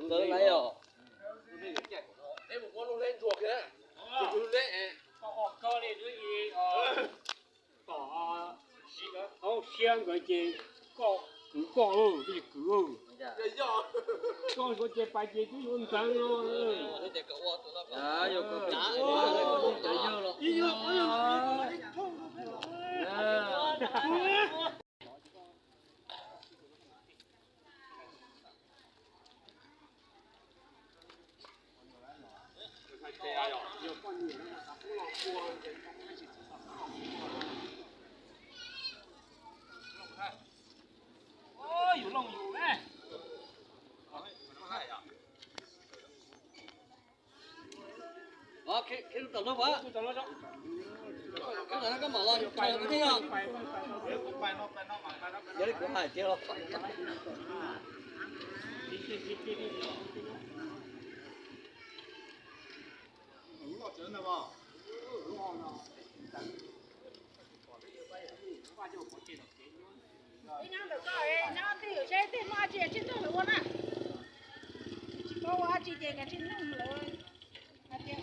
Ntawd lawm yog. Kom haub siab nkawd ces koj kwv koj, kwv, koj nkawd ces pais ces twb yuav ntxeev no. Yus looj yus. Khib lub tom no, koj mam los, yog li kuv hais tiag los. Ib nyob ntawm koj, nyob twj ywm seb tej muaj dab tsi tsis nug lawv ua na. Tsis paub ua dab tsi ces kav tsij nug lawv, hais tias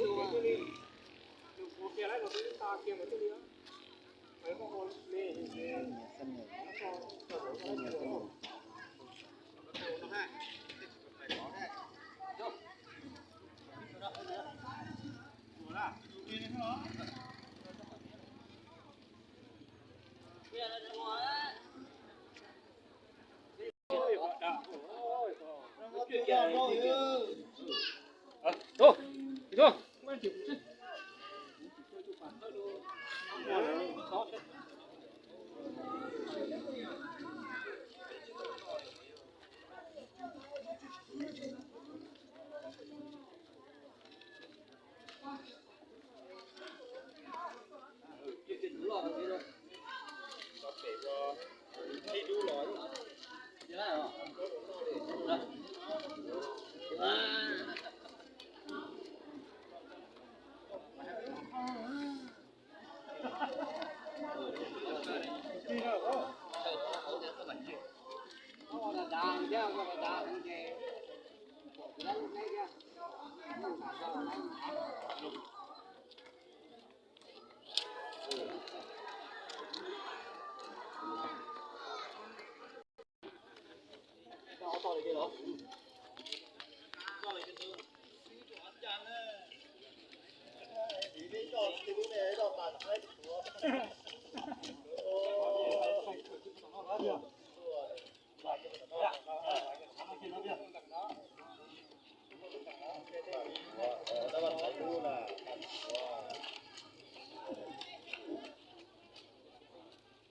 ua dab tsi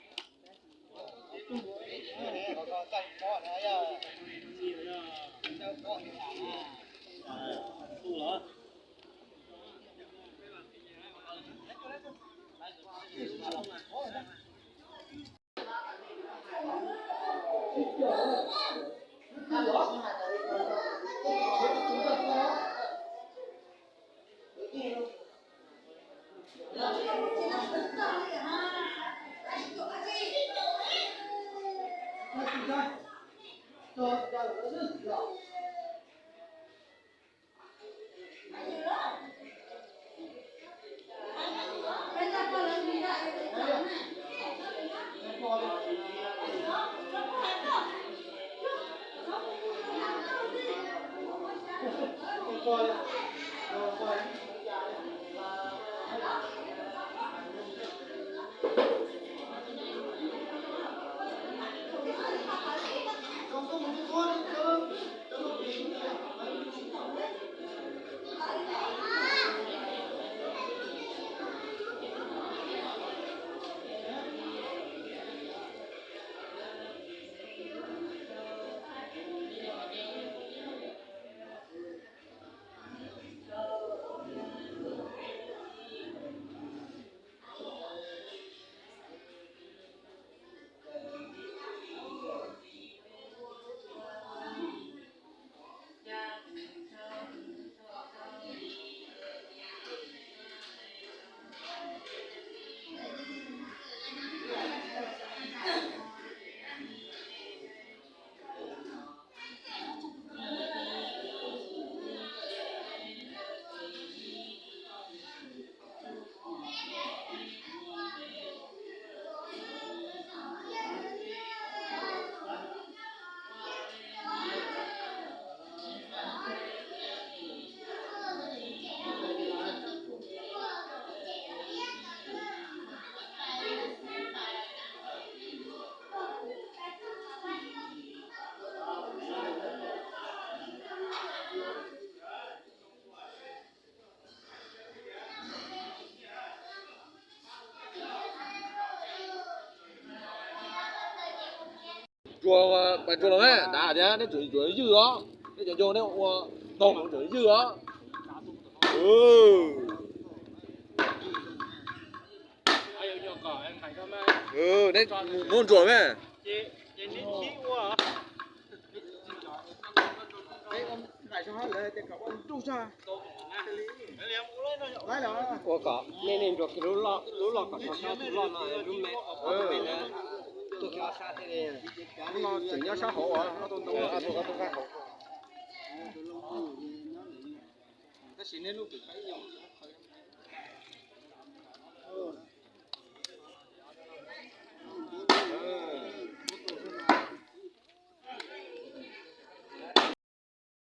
ces ua dab tsi ua. Ntsuas, pais ntsuas los ne, dav tias nej tseem ntsuas ywj os, nej cov ncauj nej ua tau tseem ywj os. Nej muab ntsuas me. Ua kom nej, nej ntsuas kiag lub loj kom tau sab tus loj no, lub me, lub me na, tuaj kiag ob sab thiaj li. Lub no tseem nyob sab hauv, ob tug ntoo no tseem nyob sab hauv. Tab sis nej lub pem qab ib yam.